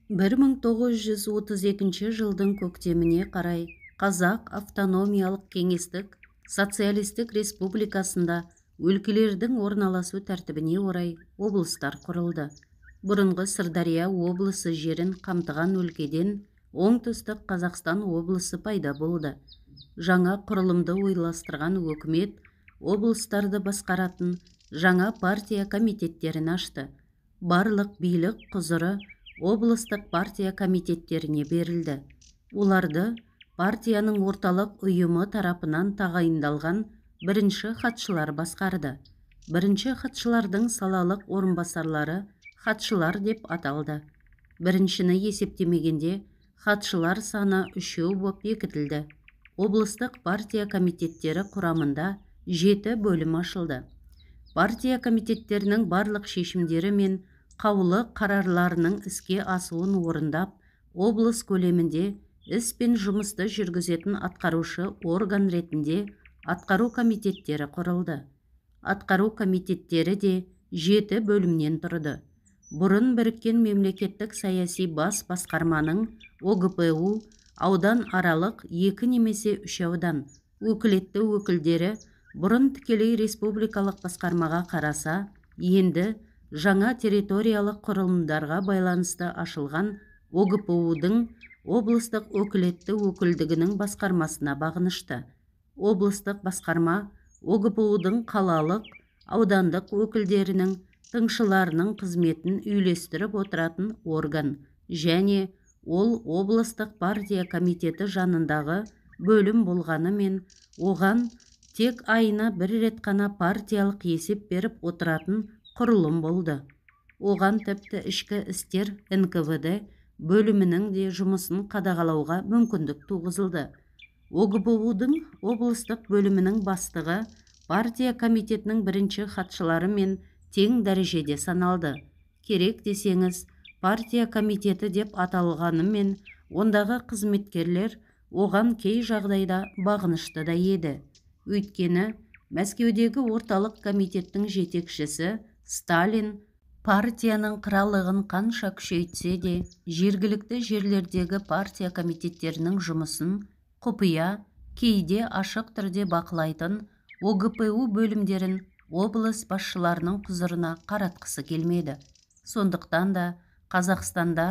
1932 жылдың көктеміне қарай Қазақ автономиялық кеңестік социалистік республикасында өлкелердің орналасу тәртібіне орай облыстар құрылды. Бұрынғы Сырдария облысы жерін қамтыған өлкеден Оңтүстік Қазақстан облысы пайда болды. Жаңа құрылымды ойластырған өкімет облыстарды басқаратын жаңа партия комитеттерін ашты. Барлық билік құзыры облыстық партия комитеттеріне берілді. Оларды партияның орталық ұйымы тарапынан тағайындалған бірінші хатшылар басқарды. Бірінші хатшылардың салалық орынбасарлары хатшылар деп аталды. Біріншіні есептемегенде хатшылар саны 3 боп бекітілді. Облыстық партия комитеттері құрамында 7 бөлім ашылды. Партия комитеттерінің барлық шешімдері мен қаулы қарарларының іске асуын орындап, облыс көлемінде іс пен жұмысты жүргізетін атқарушы орган ретінде атқару комитеттері құрылды. Атқару комитеттері де 7 бөлімнен тұрды. Бұрын біріккен мемлекеттік саяси бас басқарманың ОГПУ аудан аралық 2 немесе 3 аудан өкілетті өкілдері бұрын тікелей республикалық басқармаға қараса, енді жаңа территориялық құрылымдарға байланысты ашылған ОГПУ-дың облыстық өкілетті өкілдігінің басқармасына бағынышты. Облыстық басқарма ОГПУ-дың қалалық, аудандық өкілдерінің, тыңшыларының қызметін үйлестіріп отыратын орган және ол облыстық партия комитеті жанындағы бөлім болғанымен, оған тек айына бір рет қана партиялық есеп беріп отыратын құрылым болды. Оған тіпті ішкі істер НКВД бөлімінің де жұмысын қадағалауға мүмкіндік туғызылды. ОГПУ-дың облыстық бөлімінің бастығы партия комитетінің бірінші хатшыларымен тең дәрежеде саналды. Керек десеңіз, партия комитеті деп аталғанымен, ондағы қызметкерлер оған кей жағдайда бағынышты да еді. Өйткені Мәскеудегі орталық комитеттің жетекшісі Сталин партияның қыралығын қанша күшейтсе де, жергілікті жерлердегі партия комитеттерінің жұмысын құпия, кейде ашық түрде бақылайтын ОГПУ бөлімдерін облыс басшыларының құзырына қаратқысы келмеді. Сондықтан да Қазақстанда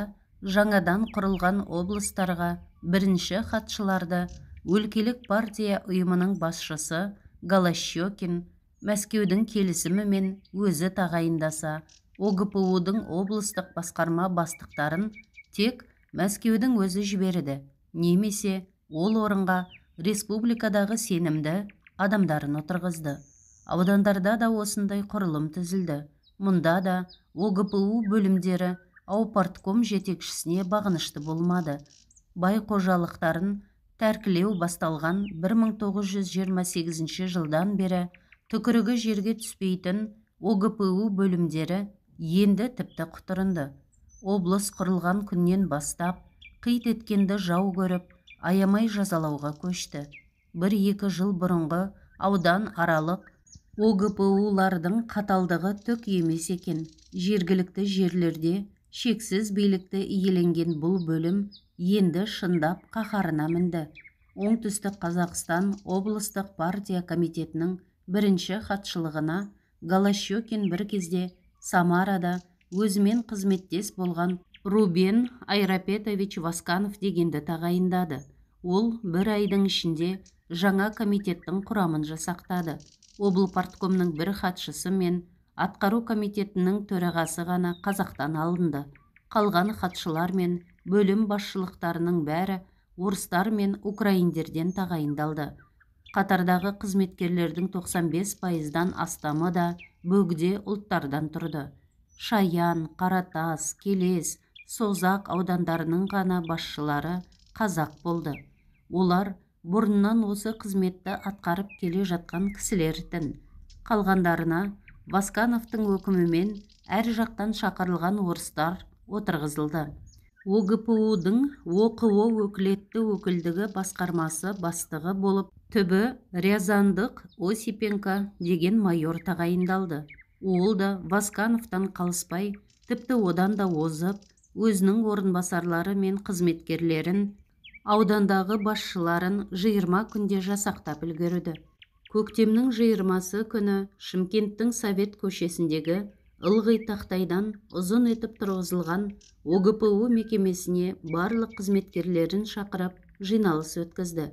жаңадан құрылған облыстарға бірінші хатшыларды өлкелік партия ұйымының басшысы Голощекин Мәскеудің келісімімен өзі тағайындаса, ОГПУ-дың облыстық басқарма бастықтарын тек Мәскеудің өзі жіберді, немесе ол орынға республикадағы сенімді адамдарын отырғызды. Аудандарда да осындай құрылым түзілді. Мұнда да ОГПУ бөлімдері аупартком жетекшісіне бағынышты болмады. Бай қожалықтарын тәркілеу басталған 1928 жылдан бері түкірігі жерге түспейтін ОГПУ бөлімдері енді тіпті құтырынды. Облыс құрылған күннен бастап қит еткенді жау көріп, аямай жазалауға көшті. 1-2 жыл бұрынғы аудан аралық ОГПУ-лардың қаталдығы түк емес екен. Жергілікті жерлерде шексіз билікті иеленген бұл бөлім енді шындап қаһарына мінді. Оңтүстік Қазақстан облыстық партия комитетінің бірінші хатшылығына Голощекин бір кезде Самарада өзімен қызметтес болған Рубен Айрапетович Восканов дегенді тағайындады. Ол бір айдың ішінде жаңа комитеттің құрамын жасақтады. Облпарткомның бір хатшысы мен атқару комитетінің төрағасы ғана қазақтан алынды. Қалған хатшылар мен бөлім басшылықтарының бәрі орыстар мен украиндерден тағайындалды. Қатардағы қызметкерлердің 95%-дан астамы да бөгде ұлттардан тұрды. Шаян, Қаратас, Келес, Созақ аудандарының ғана басшылары қазақ болды. Олар бұрыннан осы қызметті атқарып келе жатқан кісілер-тін. Қалғандарына Воскановтың өкімімен әр жақтан шақырылған орыстар отырғызылды. ОГПУ-дың ОҚО өкілетті өкілдігі басқармасы бастығы болып түбі Рязандық Осипенко деген майор тағайындалды. Ол да Воскановтан қалыспай, тіпті одан да озып, Өзінің орынбасарлары мен қызметкерлерін, аудандағы басшыларын 20 күнде жасақтап үлгерді. Көктемнің 20 күні Шымкенттің Совет көшесіндегі ылғи тақтайдан ұзын етіп тұрғызылған ОГПУ мекемесіне барлық қызметкерлерін шақырып жиналыс өткізді.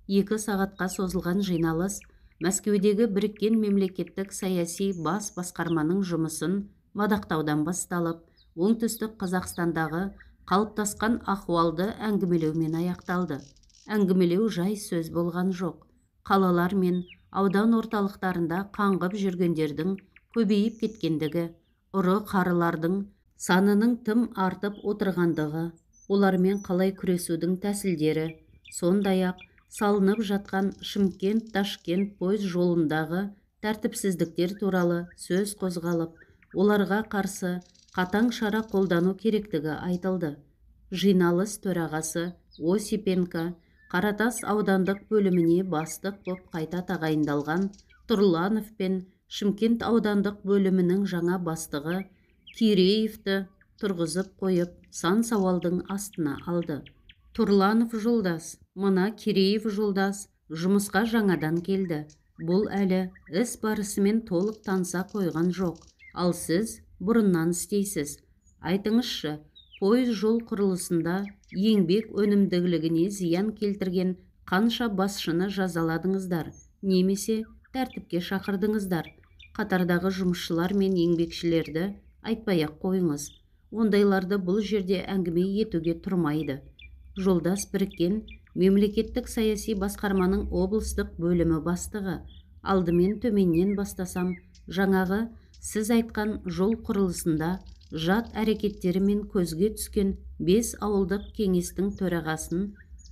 2 сағатқа созылған жиналыс Мәскеудегі біріккен мемлекеттік саяси бас басқарманың жұмысын мадақтаудан басталып, Оңтүстік Қазақстандағы қалыптасқан ахуалды әңгімелеумен аяқталды. Әңгімелеу жай сөз болған жоқ. Қалалар мен аудан орталықтарында қаңғып жүргендердің көбейіп кеткендігі, ұры-қарылардың санының тым артып отырғандығы, олармен қалай күресудің тәсілдері, сондай-ақ салынып жатқан Шымкент-Ташкент пойыз жолындағы тәртіпсіздіктер туралы сөз қозғалып, оларға қарсы қатаң шара қолдану керектігі айтылды. Жиналыс төрағасы Осипенко Қаратас аудандық бөліміне бастық боп қайта тағайындалған Тұрланов пен Шымкент аудандық бөлімінің жаңа бастығы Киреевті тұрғызып қойып, сан сауалдың астына алды. Тұрланов жолдас, мына Киреев жолдас жұмысқа жаңадан келді. Бұл әлі іс барысымен толық таныса қойған жоқ. Ал сіз бұрыннан істейсіз. Айтыңызшы, пойыз жол құрылысында еңбек өнімділігіне зиян келтірген қанша басшыны жазаладыңыздар немесе тәртіпке шақырдыңыздар? Қатардағы жұмысшылар мен еңбекшілерді айтпай-ақ қойыңыз. Ондайларды бұл жерде әңгіме етуге тұрмайды. Жолдас біріккен мемлекеттік саяси басқарманың облыстық бөлімі бастығы. Алдымен төменнен бастасам, жаңағы сіз айтқан жол құрылысында жат әрекеттерімен көзге түскен 5 ауылдық кеңестің төрағасын,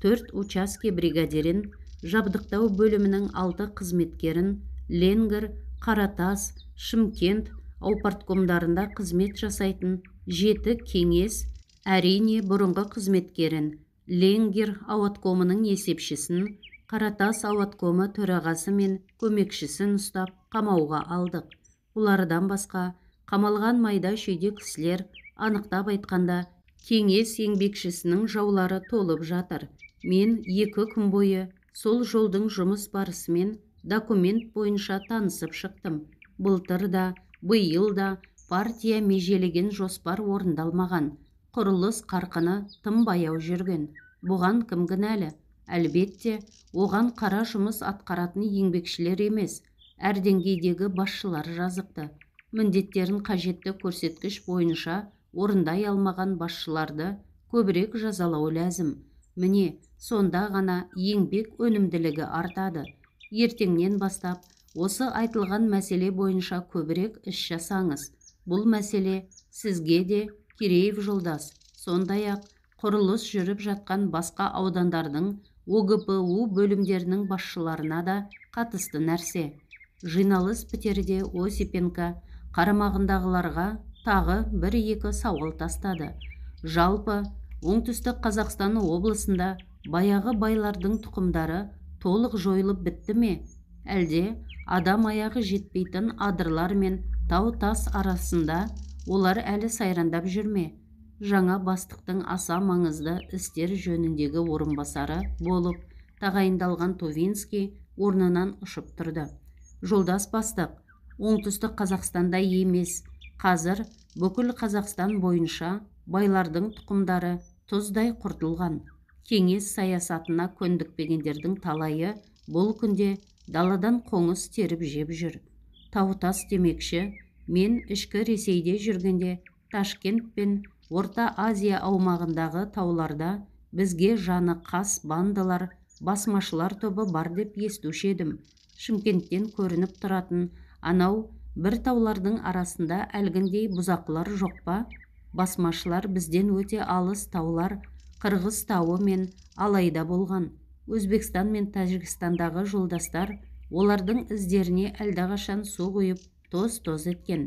4 учаске бригадирін, жабдықтау бөлімінің 6 қызметкерін, Ленгір, Қаратас, Шымкент аупарткомдарында қызмет жасайтын 7 кеңес, әрине бұрынғы қызметкерін, Ленгер ауаткомының есепшісін, Қаратас ауаткомы төрағасы мен көмекшісін ұстап қамауға алдық. Бұлардан басқа қамалған майда шүйде кісілер, анықтап айтқанда, кеңес еңбекшісінің жаулары толып жатыр. Мен 2 күн бойы сол жолдың жұмыс барысымен документ бойынша танысып шықтым. Былтыр да, биыл да партия межелеген жоспар орындалмаған. Құрылыс қарқыны тым баяу жүрген. Бұған кім кінәлі? Әлбетте, оған қара жұмыс атқаратын еңбекшілер емес, әр деңгейдегі басшылар жазықты. Міндеттерін қажетті көрсеткіш бойынша орындай алмаған басшыларды көбірек жазалау ләзім. Міне, сонда ғана еңбек өнімділігі артады. Ертеңнен бастап осы айтылған мәселе бойынша көбірек іс жасаңыз. Бұл мәселе сізге де, Киреев жолдас, сондай-ақ құрылыс жүріп жатқан басқа аудандардың ОГПУ бөлімдерінің басшыларына да қатысты нәрсе. Жиналыс бітерде Осипенко қарамағындағыларға тағы 1-2 сауал тастады. Жалпы, Оңтүстік Қазақстан облысында баяғы байлардың тұқымдары толық жойылып бітті ме? Әлде адам аяғы жетпейтін адырлар мен тау-тас арасында олар әлі сайрандап жүрме? Жаңа бастықтың аса маңызды істер жөніндегі орынбасары болып тағайындалған Тувинский орнынан ұшып тұрды. Жолдас бастық, Оңтүстік Қазақстанда емес, қазір бүкіл Қазақстан бойынша байлардың тұқымдары тұздай құртылған. Кеңес саясатына көндікпегендердің талайы бұл күнде даладан қоңыз теріп жеп жүр. Тау-тас демекші, мен ішкі Ресейде жүргенде Ташкент пен Орта Азия аумағындағы тауларда бізге жаны қас бандалар, басмашылар тобы бар деп естуші едім. Шымкенттен көрініп тұратын анау бір таулардың арасында әлгіндей бұзақылар жоқ па? Басмашылар бізден өте алыс таулар Қырғыз тауы мен Алайда болған. Өзбекстан мен Тәжікстандағы жолдастар олардың іздеріне әлдеқашан су құйып тоз-тоз еткен.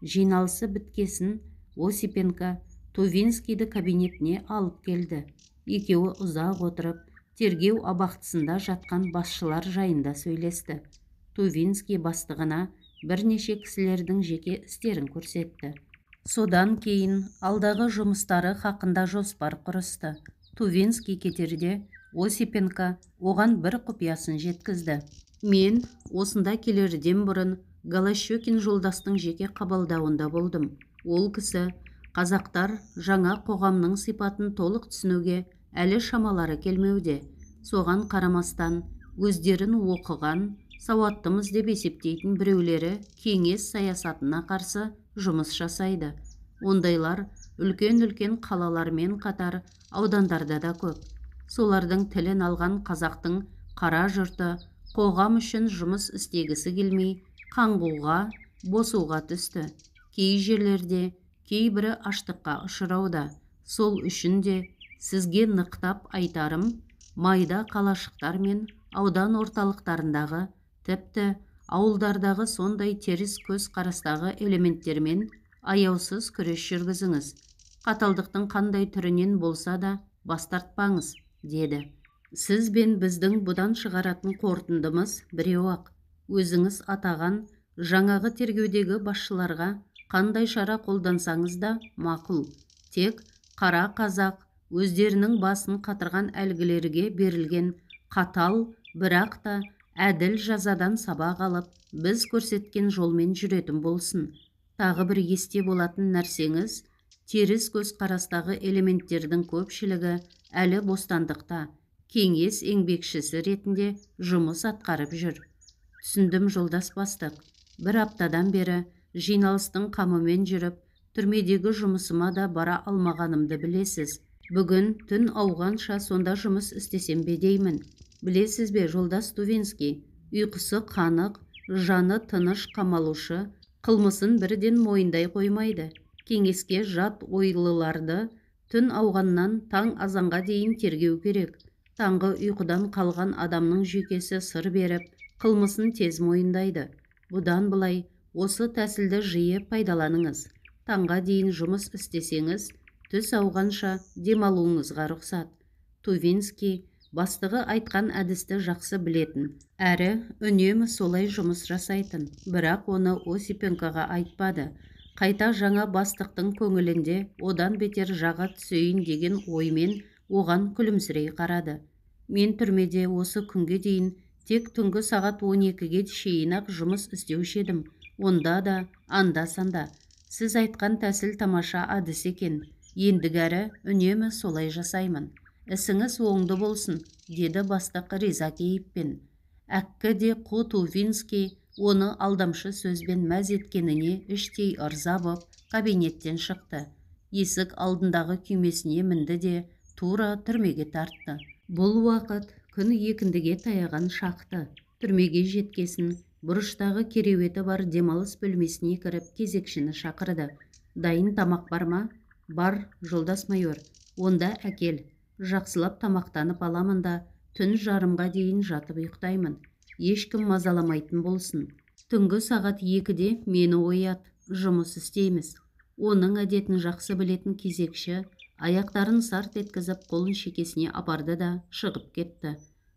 Жиналысы біткесін Осипенко Тувинскийді кабинетіне алып келді. Екеуі ұзақ отырып, тергеу абақтысында жатқан басшылар жайында сөйлесті. Тувинский бастығына бірнеше кісілердің жеке істерін көрсетті. Содан кейін алдағы жұмыстары хақында жоспар құрысты. Тувинский кетерде Осипенко оған бір құпиясын жеткізді. Мен осында келерден бұрын Голощекин жолдастың жеке қабылдауында болдым. Ол кісі қазақтар жаңа қоғамның сипатын толық түсінуге әлі шамалары келмеуде. Соған қарамастан өздерін оқыған, сауаттымыз деп есептейтін біреулері кеңес саясатына қарсы жұмыс жасайды. Ондайлар үлкен-үлкен қалалармен қатар аудандарда да көп. Солардың тілін алған қазақтың қара жұрты қоғам үшін жұмыс істегісі келмей, қаңғуға, босуға түсті. Кей жерлерде кейбірі аштыққа ұшырауда. Сол үшін де сізге нықтап айтарым, майда қалашықтар мен аудан орталықтарындағы, тіпті ауылдардағы сондай теріс көз қарастағы элементтермен аяусыз күрес жүргізіңіз. Қаталдықтың қандай түрінен болса да бас тартпаңыз, деді. Сіз бен біздің бұдан шығаратын қорытындымыз біреу-ақ. Өзіңіз атаған жаңағы тергеудегі басшыларға қандай шара қолдансаңыз да мақұл. Тек қара қазақ өздерінің басын қатырған әлгілерге берілген қатал, бірақ та әділ жазадан сабақ алып, біз көрсеткен жолмен жүретін болсын. Тағы бір есте болатын нәрсеңіз, теріс көзқарастағы элементтердің көпшілігі әлі бостандықта, кеңес еңбекшісі ретінде жұмыс атқарып жүр. Түсіндім, жолдас бастық. Бір аптадан бері жиналыстың қамымен жүріп, түрмедегі жұмысыма да бара алмағанымды білесіз. Бүгін түн ауғанша сонда жұмыс істесем бе деймін. Білесіз бе, жолдас Тувинский, ұйқысы қанық, жаны тыныш қамалушы қылмысын бірден мойындай қоймайды. Кеңеске жат ойлыларды түн ауғаннан таң азанға дейін тергеу керек. Таңғы ұйқыдан қалған адамның жүйкесі сыр беріп, қылмысын тез мойындайды. Бұдан былай осы тәсілді жиі пайдаланыңыз. Таңға дейін жұмыс істесеңіз, түс ауғанша демалуыңызға рұқсат. Тувинский бастығы айтқан әдісті жақсы білетін, әрі үнемі солай жұмыс жасайтын. Бірақ оны Осипенкоға айтпады. Қайта жаңа бастықтың көңілінде одан бетер жаға түсейін деген оймен оған күлімсірей қарады. Мен түрмеде осы күнге дейін тек түнгі сағат 12-ге шейін-ақ жұмыс істеуші едім. Онда да анда-санда. Сіз айтқан тәсіл тамаша әдіс екен. Ендігәрі үнемі солай жасаймын. Ісіңіз оңды болсын, деді бастық риза кейіппен. Әккі де қу Тувинский оны алдамшы сөзбен мәз еткеніне іштей ырза боп кабинеттен шықты. Есік алдындағы күймесіне мінді де тура түрмеге тартты. Бұл уақыт күн екіндіге таяған шақты. Түрмеге жеткесін бұрыштағы кереуеті бар демалыс бөлмесіне кіріп кезекшіні шақырды. Дайын тамақ бар ма? Бар, жолдас майор. Онда әкел. Жақсылап тамақтанып аламын да түн жарымға дейін жатып ұйықтаймын. Ешкім мазаламайтын болсын. Түнгі сағат 2-де мені оят, жұмыс істейміз. Оның әдетін жақсы білетін кезекші аяқтарын сарт еткізіп қолын шекесіне апарды да шығып кетті.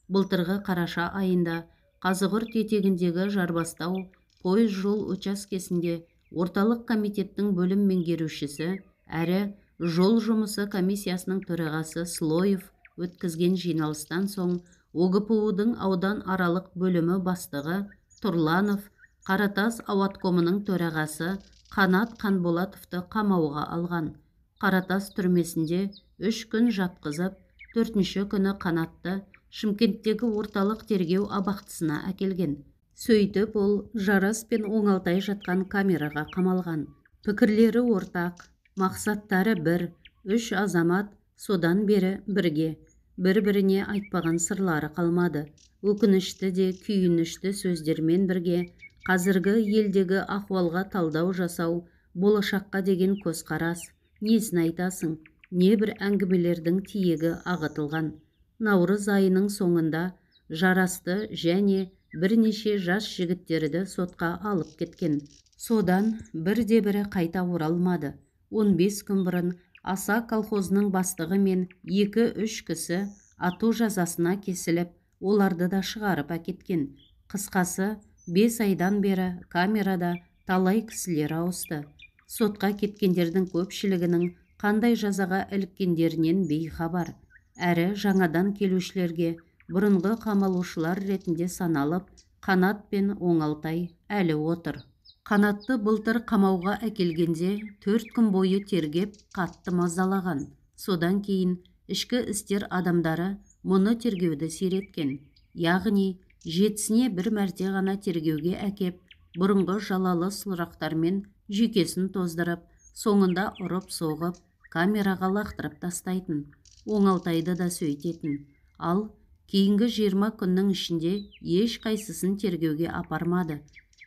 Былтырғы қараша айында Қазығұрт етегіндегі Жарбастау пойыз жол учаскесінде орталық комитеттің бөлім меңгерушісі әрі жол жұмысы комиссиясының төрағасы Слоев өткізген жиналыстан соң ОГПУ-дың аудан аралық бөлімі бастығы Тұрланов Қаратас ауаткомының төрағасы Қанат Қанболатовты қамауға алған. Қаратас түрмесінде 3 күн жатқызып, 4-ші күні Қанатты Шымкенттегі орталық тергеу абақтысына әкелген. Сөйтіп ол Жарас пен Оңалтай жатқан камераға қамалған. Пікірлері ортақ, мақсаттары бір, 3 азамат содан бері бірге. Бір-біріне айтпаған сырлары қалмады. Өкінішті де күйінішті сөздермен бірге қазіргі елдегі ахуалға талдау жасау, болашаққа деген көзқарас, несін айтасың, небір әңгімелердің тиегі ағытылған. Наурыз айының соңында Жарасты және бірнеше жас жігіттерді сотқа алып кеткен. Содан бірде-бірі қайта оралмады. 15 күн бұрын Аса колхозының бастығы мен 2-3 кісі ату жазасына кесіліп, оларды да шығарып әкеткен. Қысқасы, 5 айдан бері камерада талай кісілер ауысты. Сотқа кеткендердің көпшілігінің қандай жазаға іліккендерінен бейхабар. Әрі жаңадан келушілерге бұрынғы қамалушылар ретінде саналып, Қанат пен Оңалтай әлі отыр. Қанатты былтыр қамауға әкелгенде 4 күн бойы тергеп, қатты мазалаған. Содан кейін ішкі істер адамдары мұны тергеуді сиреткен. Яғни, 7-сіне бір мәрте ғана тергеуге әкеп, бұрынғы жалалы сұрақтармен жүйкесін тоздырып, соңында ұрып-соғып, камераға лақтырып тастайтын. Оңалтайды да сөйтетін. Ал кейінгі 20 күннің ішінде ешқайсысын тергеуге апармады.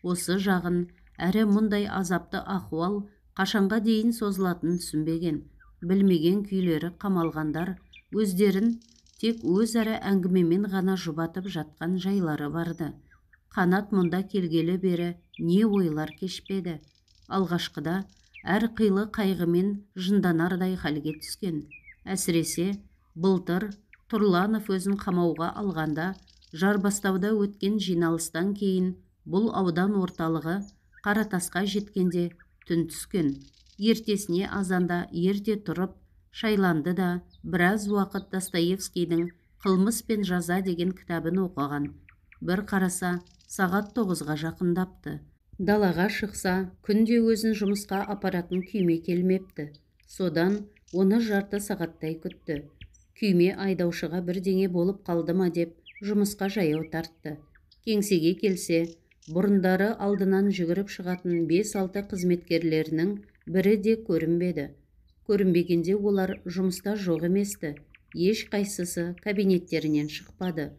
Осы жағын әрі мұндай азапты ахуал қашанға дейін созылатынын түсінбеген, білмеген күйлері қамалғандар өздерін тек өзара әңгімемен ғана жұбатып жатқан жайлары барды. Қанат мұнда келгелі бері не ойлар кешпеді. Алғашқыда әр қилы қайғымен жынданардай халге түскен. Әсіресе былтыр Тұрланов өзін қамауға алғанда Жарбастауда өткен жиналыстан кейін бұл аудан орталығы Қаратасқа жеткенде түн түскен. Ертесіне азанда ерте тұрып шайланды да біраз уақыт Достоевскийдің «Қылмыс пен жаза» деген кітабын оқыған. Бір қараса, сағат 9-ға жақындапты. Далаға шықса, күнде өзін жұмысқа апаратын күйме келмепті. Содан оны жарты сағаттай күтті. Күйме айдаушыға бірдеңе болып қалды ма деп жұмысқа жаяу тартты. Кеңсеге келсе, бұрындары алдынан жүгіріп шығатын 5-6 қызметкерлерінің бірі де көрінбеді. Көрінбегенде олар жұмыста жоқ еместі. Ешқайсысы кабинеттерінен шықпады.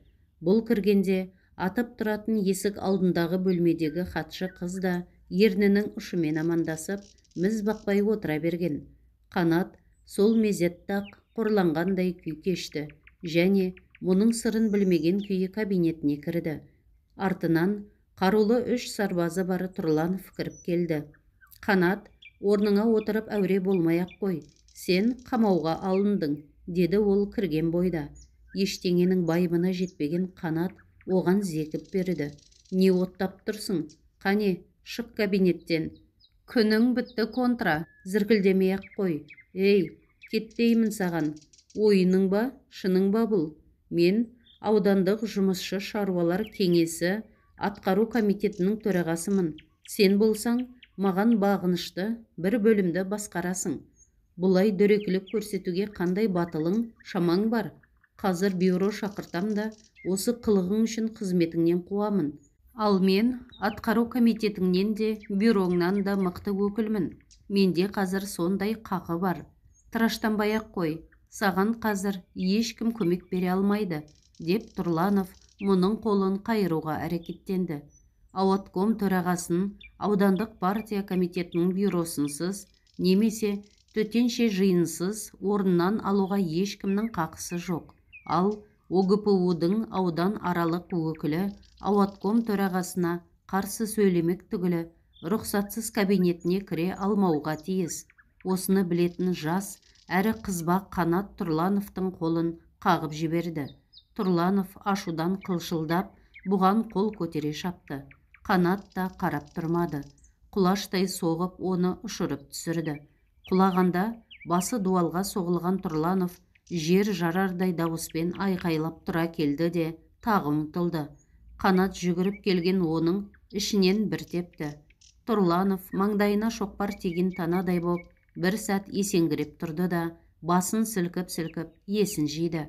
Бұл кіргенде атып тұратын есік алдындағы бөлмедегі хатшы қыз да ернінің ұшымен амандасып, міз бақпай отыра берген. Қанат сол мезетте-ақ қорланғандай күй кешті және мұның сырын білмеген күйі кабинетіне кірді. Артынан қарулы 3 сарбазы бар Тұрланов кіріп келді. Қанат, орныңа отырып әуре болмай-ақ қой, сен қамауға алындың, деді ол кірген бойда. Ештеңенің байыбына жетпеген Қанат оған зекіп берді. Не оттап тұрсың? Қане, шық кабинеттен. Күнің бітті контра, зіркілдемей-ақ қой. Ей, кеттеймін саған. Ойының ба, шының ба бұл? Мен аудандық жұмысшы шаруалар кеңесі атқару комитетінің төрағасымын. Сен болсаң, маған бағынышты бір бөлімді басқарасың. Бұлай дөрекілік көрсетуге қандай батылың, шамаң бар? Қазір бюро шақыртам да, осы қылығың үшін қызметіңнен қуамын. Ал мен атқару комитетіңнен де, бюроңнан да мықты өкілмін. Менде қазір сондай қақы бар. Тыраштанбай-ақ қой, саған қазір ешкім көмек бере алмайды, деп Тұрланов мұның қолын қайыруға әрекеттенді. Ауатком төрағасын аудандық партия комитетінің бюросынсыз немесе төтенше жиынсыз орнынан алуға ешкімнің қақысы жоқ. Ал ОГПУ-дың аудан аралық өкілі ауатком төрағасына қарсы сөйлемек түгілі рұқсатсыз кабинетіне кіре алмауға тиіс. Осыны білетін жас әрі қызба Қанат Тұрлановтың қолын қағып жіберді. Тұрланов ашудан қылшылдап, бұған қол көтере шапты. Қанат та қарап тұрмады. Құлаштай соғып оны ұшырып түсірді. Құлағанда басы дуалға соғылған Тұрланов жер жарардай дауыспен айқайлап тұра келді де тағы ұмтылды. Қанат жүгіріп келген оның ішінен бір тепті. Тұрланов маңдайына шоқпар тиген танадай боп, бір сәт есеңгіреп тұрды да, басын сілкіп-сілкіп есін жиды.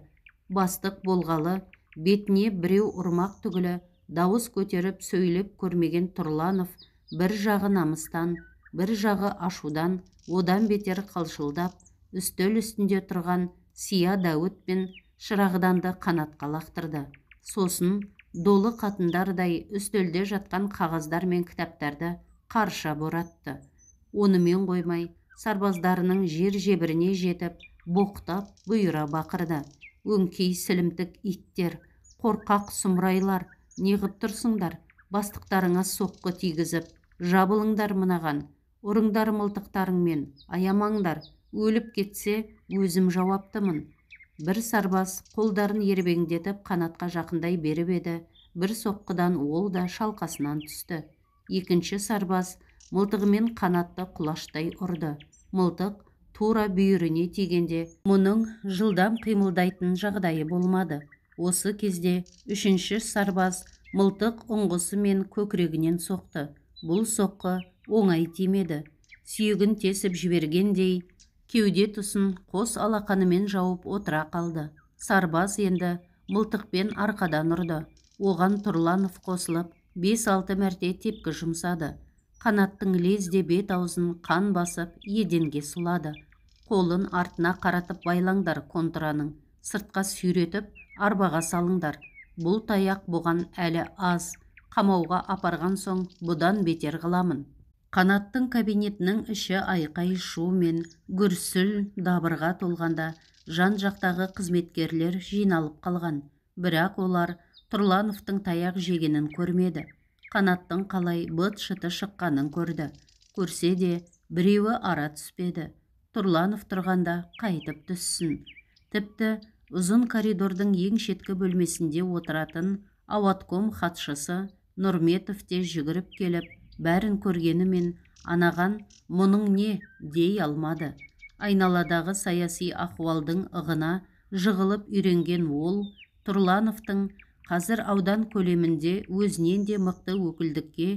Бастық болғалы бетіне біреу ұрмақ түгілі дауыс көтеріп сөйлеп көрмеген Тұрланов бір жағы намыстан, бір жағы ашудан, одан бетер қалшылдап, үстел үстінде тұрған сия дәуіт пен шырағданды Қанатқа лақтырды. Сосын долы қатындардай үстелде жатқан қағаздар мен кітаптарды қарша боратты. Онымен қоймай, сарбаздарының жер жебіріне жетіп, боқтап, бұйыра бақырды. Өңкей сілімтік иттер, қорқақ сұмырайлар, неғып тұрсыңдар? Бастықтарыңа соққы тигізіп, жабылыңдар мынаған, ұрыңдар мылтықтарыңмен, аямаңдар, өліп кетсе, өзім жауаптымын. Бір сарбаз қолдарын ербеңдетіп Қанатқа жақындай беріп еді, бір соққыдан ол да шалқасынан түсті. Екінші сарбаз Мылтығымен Қанатты құлаштай ұрды. Мылтық тура бүйіріне тигенде мұның жылдам қимылдайтын жағдайы болмады. Осы кезде үшінші сарбаз мылтық ұңғысымен көкірегінен соқты. Бұл соққы оңай тимеді. Сүйегін тесіп жібергендей кеуде тұсын қос алақанымен жауып отыра қалды. Сарбаз енді мылтықпен арқадан ұрды. Оған Тұрланов қосылып 5-6 мәрте тепкі жұмсады. Қанаттың лезде бет аузын қан басып еденге сұлады. Қолын артына қаратып байлаңдар контраның, сыртқа сүйретіп арбаға салыңдар. Бұл таяқ бұған әлі аз, қамауға апарған соң бұдан бетер қыламын. Қанаттың кабинетінің іші айқай шу мен гүрсіл дабырға толғанда жан-жақтағы қызметкерлер жиналып қалған. Бірақ олар Тұрлановтың таяқ жегенін көрмеді. Қанаттың қалай быт-шыты шыққанын көрді. Көрсе де біреуі ара түспеді. Тұрланов тұрғанда қайтып түссін. Тіпті ұзын коридордың ең шеткі бөлмесінде отыратын ауатком хатшысы Нұрметов те жүгіріп келіп, бәрін көргенімен анаған мұның не дей алмады. Айналадағы саяси ахуалдың ығына жығылып үйренген ол Тұрлановтың қазір аудан көлемінде өзінен де мықты өкілдікке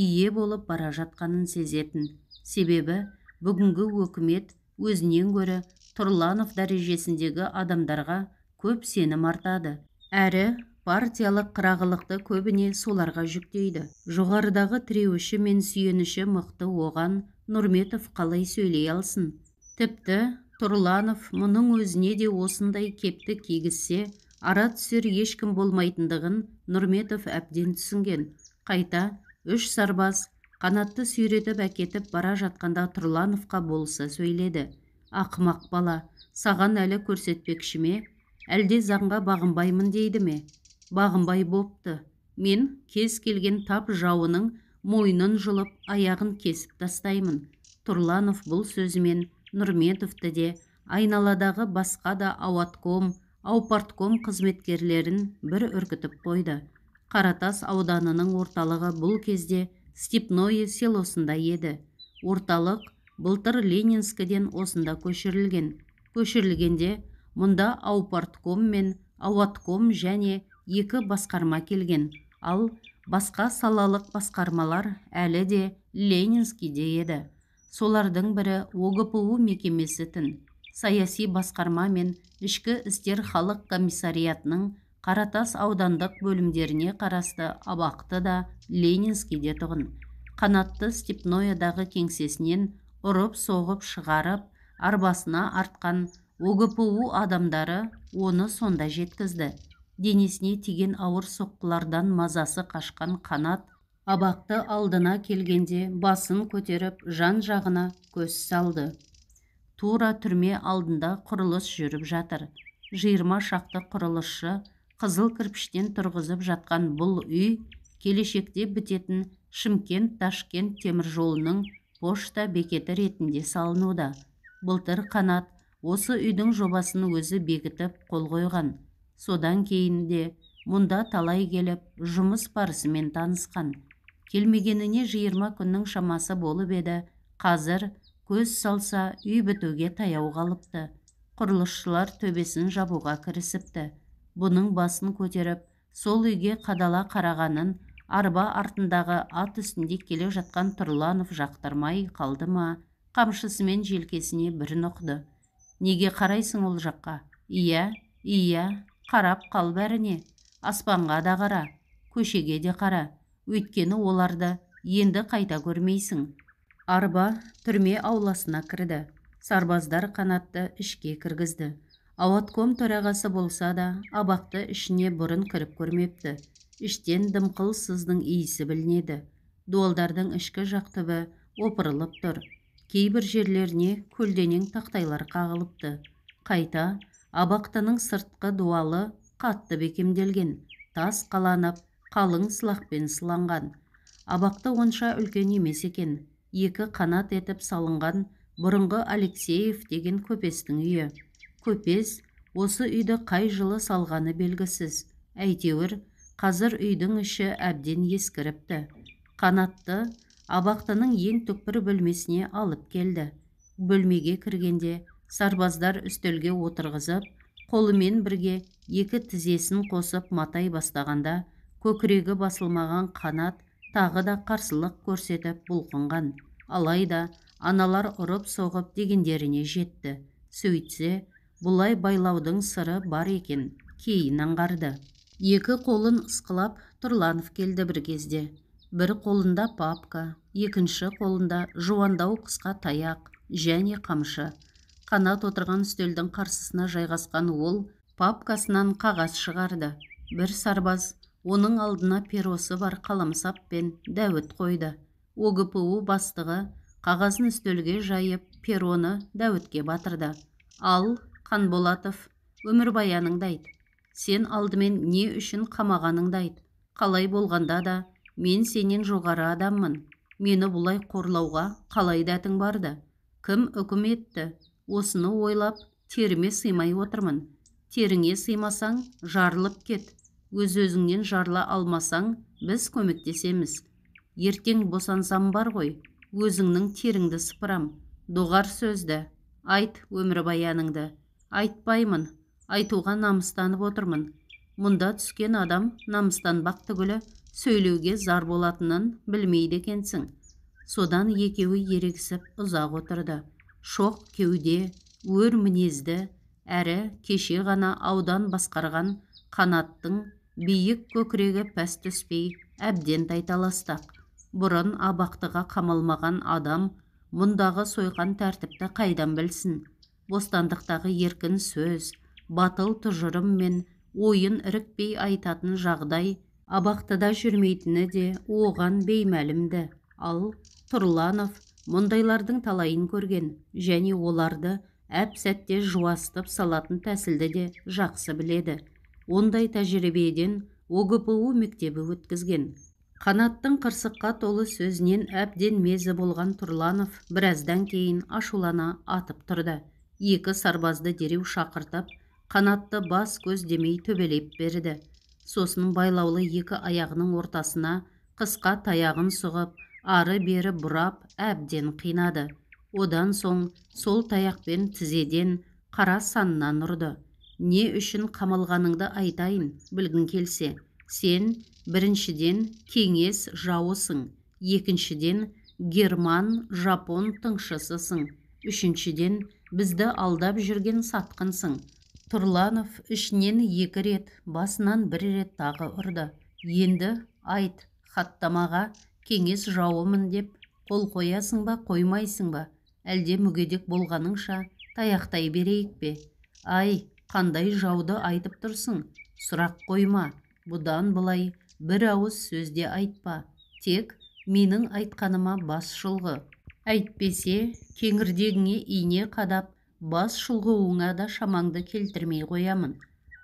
ие болып бара жатқанын сезетін. Себебі бүгінгі өкімет өзінен гөрі Тұрланов дәрежесіндегі адамдарға көп сенім артады. Әрі партиялық қырағылықты көбіне соларға жүктейді. Жоғарыдағы тіреуіші мен сүйеніші мықты оған Нұрметов қалай сөйлей алсын? Тіпті Тұрланов мұның өзіне де осындай кепті кигізсе, ара түсер ешкім болмайтындығын Нұрметов әбден түсінген. Қайта үш сарбаз Қанатты сүйретіп әкетіп бара жатқанда Тұрлановқа болса сөйледі. Ақымақ бала, саған әлі көрсетпекші ме? Әлде заңға бағынбаймын дейді ме? Бағынбай бопты. Мен кез келген тап жауының мойнын жұлып, аяғын кесіп тастаймын. Тұрланов бұл сөзімен Нұрметовті де, айналадағы басқа да ауатком, аупартком қызметкерлерін бір үркітіп қойды. Қаратас ауданының орталығы бұл кезде Степное селосында еді. Орталық былтыр Ленинскіден осында көшірілген. Көшірілгенде мұнда аупартком мен ауатком және екі басқарма келген, ал басқа салалық басқармалар әлі де Ленинскийде еді. Солардың бірі ОГПУ мекемесі-тін. Саяси басқарма мен ішкі істер халық комиссариатының Қаратас аудандық бөлімдеріне қарасты абақты да Ленинскийде тұғын. Қанатты Степноядағы кеңсесінен ұрып-соғып шығарып, арбасына артқан ОГПУ адамдары оны сонда жеткізді. Денесіне тиген ауыр соққылардан мазасы қашқан Қанат абақты алдына келгенде басын көтеріп жан-жағына көз салды. Тура түрме алдында құрылыс жүріп жатыр. 20 шақты құрылысшы қызыл кірпіштен тұрғызып жатқан бұл үй келешекте бітетін Шымкент-Ташкент теміржолының пошта бекеті ретінде салынуда. Былтыр Қанат осы үйдің жобасын өзі бекітіп қол қойған. Содан кейін де мұнда талай келіп жұмыс барысымен танысқан. Келмегеніне 20 күннің шамасы болып еді, қазір көз салса үй бітуге таяу қалыпты. Құрылысшылар төбесін жабуға кірісіпті. Бұның басын көтеріп, сол үйге қадала қарағанын арба артындағы ат үстінде келе жатқан Тұрланов жақтырмай қалды ма, қамшысымен желкесіне бір ноқты. Неге қарайсың ол жаққа? Иә, иә, қарап қал бәріне. Аспанға да қара, көшеге де қара. Өйткені оларды енді қайта көрмейсің. Арба түрме ауласына кірді. Сарбаздар Қанатты ішке кіргізді. Ауатком төрағасы болса да, абақты ішіне бұрын кіріп көрмепті. Іштен дымқыл сыздың иісі білінеді. Дуалдардың ішкі жақ түбі опырылып тұр. Кейбір жерлеріне көлденең тақтайлар қағылыпты. Қайта абақтының сыртқы дуалы қатты бекемделген, тас қаланып, қалың сылақпен сыланған. Абақты онша үлкен емес екен. Екі қанат етіп салынған бұрынғы Алексеев деген көпестің үйі. Көпес осы үйді қай жылы салғаны белгісіз. Әйтеуір, қазір үйдің іші әбден ескіріпті. Қанатты Абақтының ең түкпір бөлмесіне алып келді. Бөлмеге кіргенде сарбаздар үстелге отырғызып, қолымен бірге екі тізесін қосып матай бастағанда, көкірегі басылмаған Қанат тағы да қарсылық көрсетіп бұлқынған. Алайда аналар ұрып-соғып дегендеріне жетті. Сөйтсе, бұлай байлаудың сыры бар екен, кейін аңғарды. Екі қолын ысқылап Тұрланов келді бір кезде. Бір қолында папка, екінші қолында жуандау қысқа таяқ және қамшы. Қанат отырған үстелдің қарсысына жайғасқан ол папкасынан қағаз шығарды. Бір сарбаз оның алдына перосы бар қаламсап пен дәуіт қойды. ОГПУ бастығы қағазын үстелге жайып, пероны дәуітке батырды. Ал, Қанболатов, өмірбаяныңды айт. Сен алдымен не үшін қамағаныңды айт. Қалай болғанда да, мен сенен жоғары адаммын. Мені бұлай қорлауға қалай дәтің барды? Кім үкім етті? Осыны ойлап, теріме сыймай отырмын. Теріңе сыймасаң, жарылып кет. Өз-өзіңнен жарыла алмасаң, біз көмектесеміз. Ертең босансам бар ғой, өзіңнің теріңді сыпырам. Доғар сөзді, айт өмірбаяныңды. Айтпаймын, айтуға намыстанып отырмын. Мұнда түскен адам намыстанбақ түгілі сөйлеуге зар болатынын білмейді екенсің. Содан екеуі ерегісіп ұзақ отырды. Шоқ кеуде, өр мінезді, әрі кеше ғана аудан басқарған Қанаттың биік көкірегі пәс түспей әбден тайталастақ. Бұрын абақтыға қамалмаған адам мұндағы сойқан тәртіпті қайдан білсін? Бостандықтағы еркін сөз, батыл тұжырым мен ойын ірікпей айтатын жағдай абақтыда жүрмейтіні де оған беймәлімді. Ал Тұрланов мұндайлардың талайын көрген және оларды әп-сәтте жуастып салатын тәсілді де жақсы біледі. Ондай тәжірибеден ОГПУ мектебі өткізген. Қанаттың қырсыққа толы сөзінен әбден мезі болған Тұрланов біраздан кейін ашулана атып тұрды. Екі сарбазды дереу шақыртып, Қанатты бас көз демей төбелеп берді. Сосын байлаулы екі аяғының ортасына қысқа таяғын сұғып, ары-бері бұрап әбден қинады. Одан соң сол таяқпен тізеден, қара саннан ұрды. Не үшін қамалғаныңды айтайын, білгің келсе. Сен біріншіден кеңес жауысың, екіншіден герман, жапон тыңшысысың, үшіншіден бізді алдап жүрген сатқынсың. Тұрланов ішінен екі рет, басынан бір рет тағы ұрды. Енді айт, хаттамаға кеңес жауымын деп қол қоясың ба, қоймайсың ба? Әлде мүгедек болғаныңша таяқтай берейік пе? Ай, қандай жауды айтып тұрсың? Сұрақ қойма, бұдан былай бір ауыз сөз де айтпа. Тек менің айтқаныма бас шұлғы. Әйтпесе, кеңірдегіңе ине қадап, бас шұлғуыңа да шамаңды келтірмей қоямын.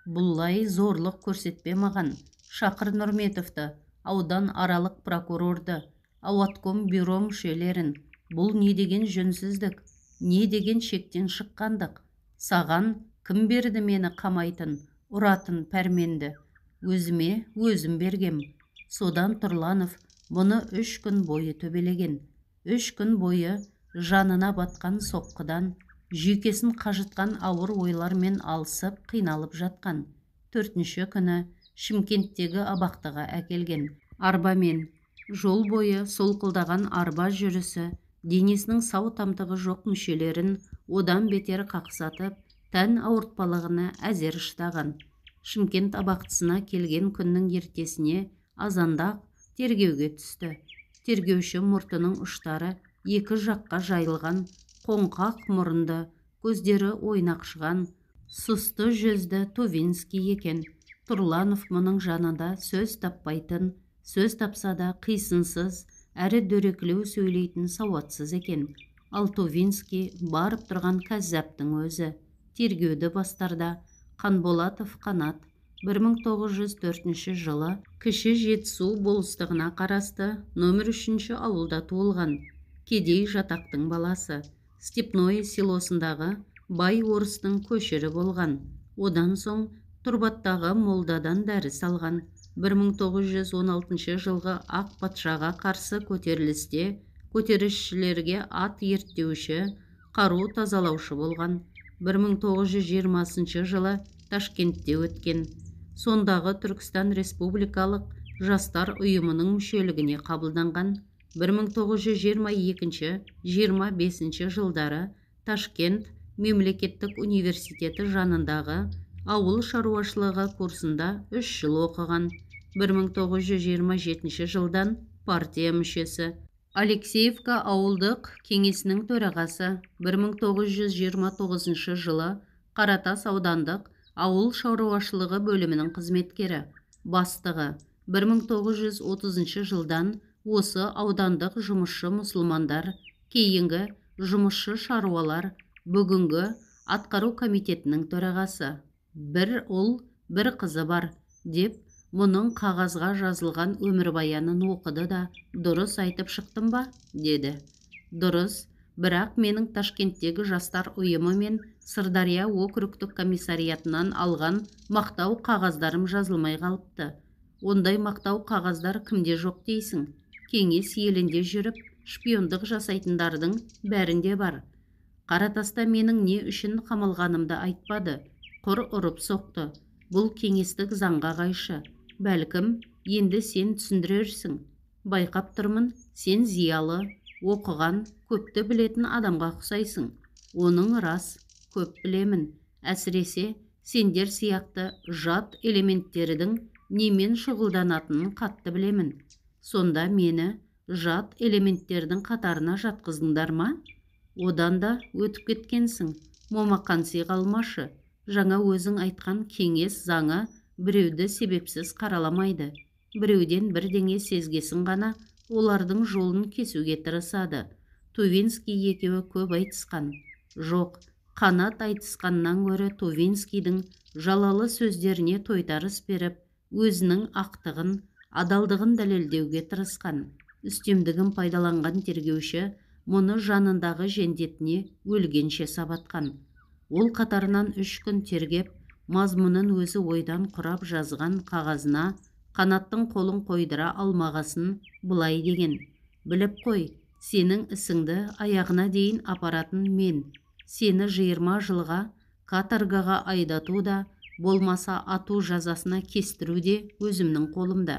Бұлай зорлық көрсетпе маған. Шақыр Нұрметовті, аудан аралық прокурорды, ауатком бюро мүшелерін. Бұл не деген жөнсіздік, не деген шектен шыққандық? Саған кім берді мені қамайтын, ұратын пәрменді? Өзіме өзім бергем. Содан Тұрланов бұны 3 күн бойы төбелеген. 3 күн бойы жанына батқан соққыдан, жүйкесін қажытқан ауыр ойлармен алысып қиналып жатқан. 4-ші күні Шымкенттегі абақтыға әкелген. Арбамен жол бойы солқылдаған арба жүрісі денесінің сау тамтығы жоқ мүшелерін одан бетер қақсатып, тән ауыртпалығына әзер шыдаған. Шымкент абақтысына келген күннің ертесіне азанда тергеуге түсті. Тергеуші мұртының ұштары екі жаққа жайылған, қоңқақ мұрынды, көздері ойнақшыған, сұсты жүзді Тувинский екен. Тұрланов мұның жанында сөз таппайтын, сөз тапса да қисынсыз, әрі дөрекілеу сөйлейтін сауатсыз екен. Ал Тувинский барып тұрған кәззаптың өзі. Тергеуді бастарда Қанболатов Қанат 1904 жылы Кіші Жетісу болыстығына қарасты номер 3 ауылда туылған, кедей жатақтың баласы, Степное селосындағы бай орыстың көшірі болған. Одан соң Тұрбаттағы молдадан дәріс алған. 1916 жылғы ақ патшаға қарсы көтерілісте көтерілісшілерге ат ерттеуші, қару тазалаушы болған. 1920 жылы Ташкентте өткен. Сондағы Түркістан Республикалық жастар ұйымының мүшелігіне қабылданған. 1922-25 жылдары Ташкент мемлекеттік университеті жанындағы ауыл шаруашылығы курсында 3 жыл оқыған. 1927 жылдан партия мүшесі. Алексеевка ауылдық кеңесінің төрағасы. 1929 жылы Қаратас аудандық ауыл шаруашылығы бөлімінің қызметкері, бастығы. 1930 жылдан осы аудандық жұмысшы мұсылмандар, кейінгі жұмысшы шаруалар, бүгінгі атқару комитетінің төрағасы. Бір ұл, бір қызы бар, деп мұның қағазға жазылған өмірбаянын оқыды да, дұрыс айтып шықтым ба, деді. Дұрыс, бірақ менің Ташкенттегі жастар ұйымы мен Сырдария округтік комиссариатынан алған мақтау қағаздарым жазылмай қалыпты. Ондай мақтау қағаздар кімде жоқ дейсің? Кеңес елінде жүріп, шпиондық жасайтындардың бәрінде бар. Қаратаста менің не үшін қамалғанымды айтпады, құр ұрып соқты. Бұл кеңестік заңға қайшы. Бәлкім, енді сен түсіндірерсің. Байқап тұрмын, сен зиялы, оқыған, көпті білетін адамға ұқсайсың. Оның рас, көп білемін. Әсіресе, сендер сияқты жат элементтердің немен шұғылданатынын қатты білемін. Сонда мені жат элементтердің қатарына жатқыздыңдар ма? Одан да өтіп кеткенсің. Момақанси қалмашы. Жаңа өзің айтқан кеңес заңы біреуді себепсіз қараламайды. Біреуден бірдеңе сезгесін ғана олардың жолын кесуге тырысады. Тувинский екеуі көп айтысқан. Жоқ, Қанат айтысқаннан гөрі Тувинскийдің жалалы сөздеріне тойтарыс беріп, өзінің ақтығын, адалдығын дәлелдеуге тырысқан. Үстемдігін пайдаланған тергеуші мұны жанындағы жендетіне өлгенше сабатқан. Ол қатарынан 3 күн тергеп, мазмұнын өзі ойдан құрап жазған қағазына Қанаттың қолын қойдыра алмағасын былай деген: біліп қой, сенің ісіңді аяғына дейін апаратын мен. Сені 20 жылға каторгаға айдату да, болмаса ату жазасына кестіру де өзімнің қолымда.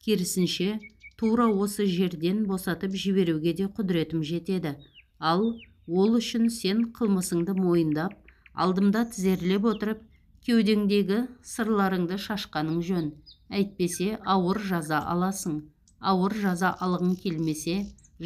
Керісінше, тура осы жерден босатып жіберуге де құдіретім жетеді. Ал ол үшін сен қылмысыңды мойындап, алдымда тізерлеп отырып, кеудеңдегі сырларыңды шашқаның жөн. Әйтпесе ауыр жаза аласың. Ауыр жаза алғың келмесе,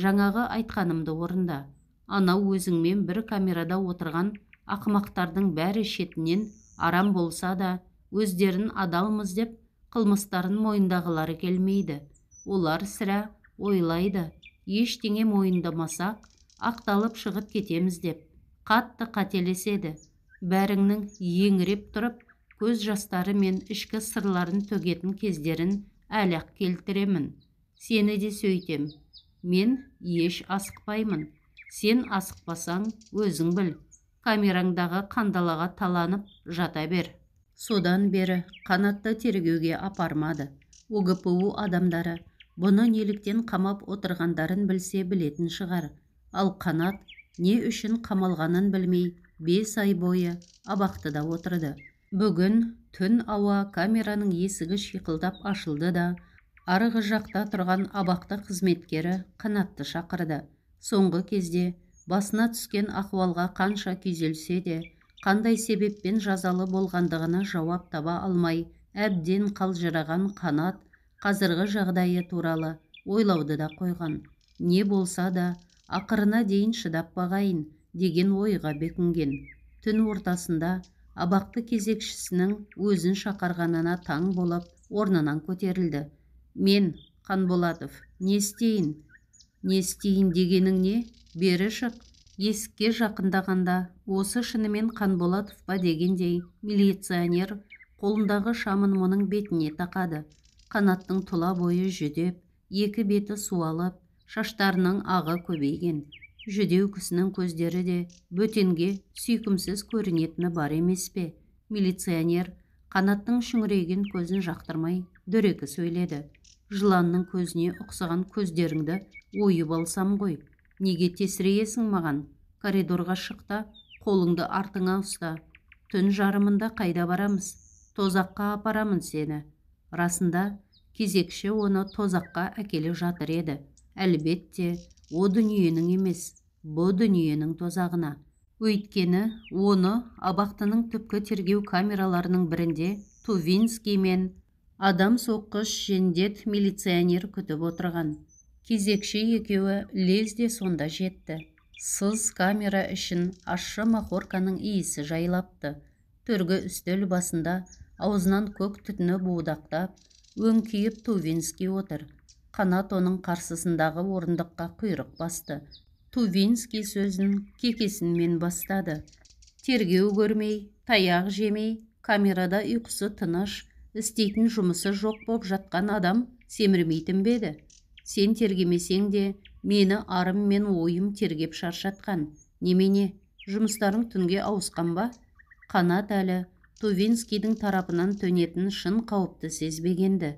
жаңағы айтқанымды орында. Анау өзіңмен бір камерада отырған ақымақтардың бәрі шетінен арам болса да, өздерін адалмыз деп қылмыстарын мойындағылары келмейді. Олар сірә ойлайды, ештеңе мойындамасақ, ақталып шығып кетеміз деп. Қатты қателеседі. Бәріңнің еңіреп тұрып, көз жастары мен ішкі сырларын төгетін кездерін әлі-ақ келтіремін. Сені де сөйтем. Мен еш асықпаймын. Сен асықпасаң, өзің біл. Камераңдағы қандалаға таланып жата бер. Содан бері Қанатты тергеуге апармады. ОГПУ адамдары бұны неліктен қамап отырғандарын білсе білетін шығар. Ал Қанат не үшін қамалғанын білмей 5 ай бойы абақтыда отырды. Бүгін түн ауа камераның есігі шиқылдап ашылды да, арғы жақта тұрған абақты қызметкері Қанатты шақырды. Соңғы кезде басына түскен ахуалға қанша күйзелсе де, қандай себеппен жазалы болғандығына жауап таба алмай, әбден қалжыраған Қанат қазіргі жағдайы туралы ойлауды да қойған. Не болса да, ақырына дейін шыдап бағайын деген ойға бекінген. Түн ортасында абақты кезекшісінің өзін шақырғанына таң болып орнынан көтерілді. Мен, Қанболатов, не істейін? Не істейін дегенің не? Бері шық. Есікке жақындағанда, осы шынымен Қанболатов па дегендей, милиционер қолындағы шамын мұның бетіне тақады. Қанаттың тұла бойы жүдеп, екі беті суалып, шаштарының ағы көбейген. Жүдеу кісінің көздері де бөтенге сүйкімсіз көрінетіні бар емес пе? Милиционер Қанаттың шүңірейген көзін жақтырмай дөрекі сөйледі. Жыланның көзіне ұқсаған көздеріңді ойып алсам ғой. Неге тесірейесің маған? Коридорға шық та, қолыңды артыңа ұста. Түн жарымында қайда барамыз? Тозаққа апарамын сені. Расында, кезекші оны тозаққа әкеле жатыр еді. Әлбетте, о дүниенің емес, бұ дүниенің тозағына. Өйткені оны абақтының түпкі тергеу камераларының бірінде Тувинский мен адам соққыш жендет милиционер күтіп отырған. Кезекші екеуі лезде сонда жетті. Сыз камера ішін ащы махорканың иісі жайлапты. Төргі үстел басында аузынан көк түтіні будақтап, өңкиіп Тувинский отыр. Қанат оның қарсысындағы орындыққа құйрық басты. Тувинский сөзін кекесінмен бастады. Тергеу көрмей, таяқ жемей, камерада ұйқысы тыныш, істейтін жұмысы жоқ боп жатқан адам семірмейтін бе еді? Сен тергемесең де, мені арым мен ойым тергеп шаршатқан. Немене, жұмыстарың түнге ауысқан ба? Қанат әлі Тувинскийдің тарапынан төнетін шын қауіпті сезбегенді.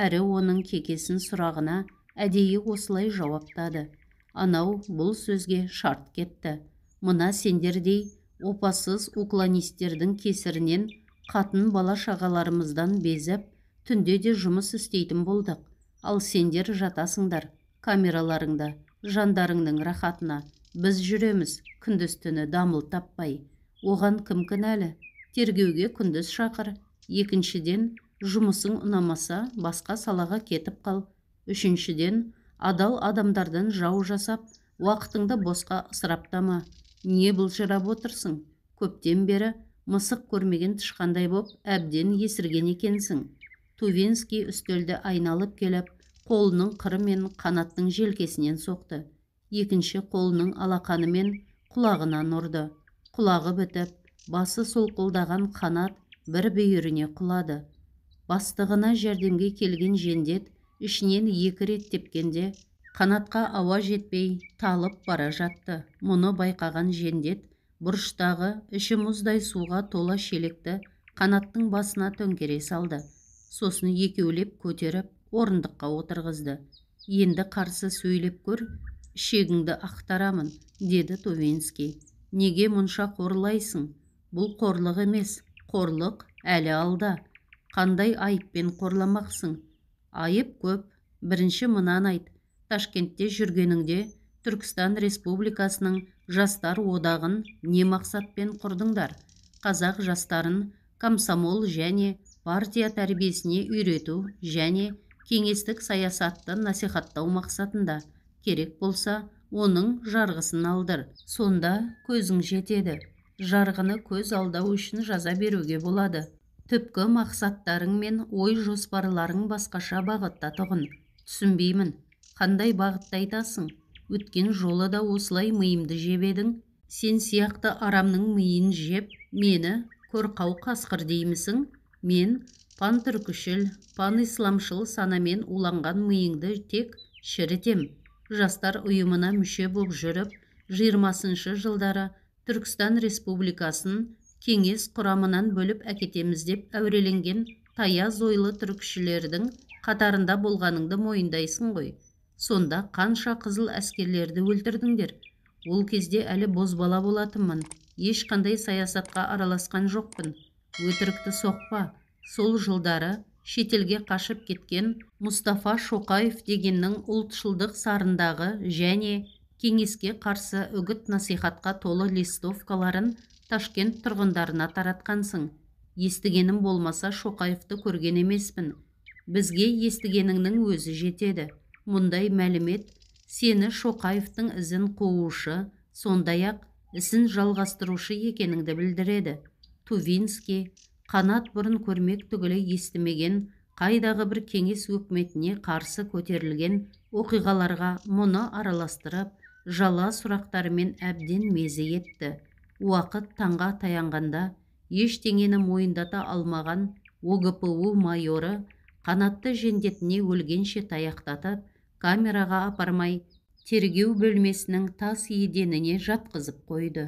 Әрі оның кекесін сұрағына әдейі осылай жауаптады. Анау бұл сөзге шарт кетті. Мына сендердей опасыз уклонистердің кесірінен қатын бала шағаларымыздан безіп, түнде де жұмыс істейтін болдық. Ал сендер жатасыңдар камераларыңда, жандарыңның рахатына. Біз жүреміз күндіз түні дамыл таппай. Оған кім кінәлі? Тергеуге күндіз шақыр. Екіншіден, жұмысың ұнамаса, басқа салаға кетіп қал. Үшіншіден, адал адамдардан жау жасап, уақытыңды босқа ысыраптама. Не былжырап отырсың? Көптен бері мысық көрмеген тышқандай боп, әбден есірген екенсің. Тувинский үстелді айналып келіп, қолының қырымен Қанаттың желкесінен соқты. Екінші қолының алақанымен құлағынан ұрды. Құлағы бітіп, басы солқылдаған Қанат бір бүйіріне құлады. Бастығына жәрдемге келген жендет ішінен екі рет тепкенде Қанатқа ауа жетпей талып бара жатты. Мұны байқаған жендет бұрыштағы іші мұздай суға тола шелекті Қанаттың басына төңкере салды. Сосын екеулеп көтеріп орындыққа отырғызды. Енді қарсы сөйлеп көр, ішегіңді ақтарамын, деді Тувинский. Неге мұнша қорлайсың? Бұл қорлық емес, қорлық әлі алда. Қандай айыппен қорламақсың? Айып көп. Бірінші мынаны айт. Ташкентте жүргеніңде Түркістан Республикасының жастар одағын не мақсатпен құрдыңдар? Қазақ жастарын комсомол және партия тәрбиесіне үйрету және кеңестік саясатты насихаттау мақсатында. Керек болса, оның жарғысын алдыр. Сонда көзің жетеді. Жарғыны көз алдау үшін жаза беруге болады. Түпкі мақсаттарың мен ой жоспарларың басқаша бағытта тұғын. Түсінбеймін. Қандай бағытта айтасың? Өткен жолы да осылай миымды жеп едің. Сен сияқты арамның миын жеп, мені көрқау қасқыр деймісің? Мен пантүркішіл, панисламшыл санамен уланған миыңды тек шірітем. Жастар ұйымына мүше боп жүріп, 20-шы жылдары Түркістан Республикасын кеңес құрамынан бөліп әкетеміз деп әуреленген таяз ойлы түркішілердің қатарында болғаныңды мойындайсың ғой. Сонда қанша қызыл әскерлерді өлтірдіңдер? Ол кезде әлі бозбала болатынмын. Ешқандай саясатқа араласқан жоқпын. Өтірікті соқпа. Сол жылдары шетелге қашып кеткен Мұстафа Шоқаев дегеннің ұлтшылдық сарындағы және кеңеске қарсы үгіт насихатқа толы листовкаларын Ташкент тұрғындарына таратқансың. Естігенім болмаса Шоқаевты көрген емеспін. Бізге естігеніңнің өзі жетеді. Мұндай мәлімет сені Шоқаевтың ізін қуушы, сондай-ақ ісін жалғастырушы екеніңді білдіреді. Тувинский Қанат бұрын көрмек түгілі естімеген қайдағы бір кеңес өкіметіне қарсы көтерілген оқиғаларға мұны араластырып, жала сұрақтарымен әбден мезі етті. Уақыт таңға таянғанда ештеңені мойындата алмаған ОГПУ майоры Қанатты жендетіне өлгенше таяқтатып, камераға апармай, тергеу бөлмесінің тас еденіне жатқызып қойды.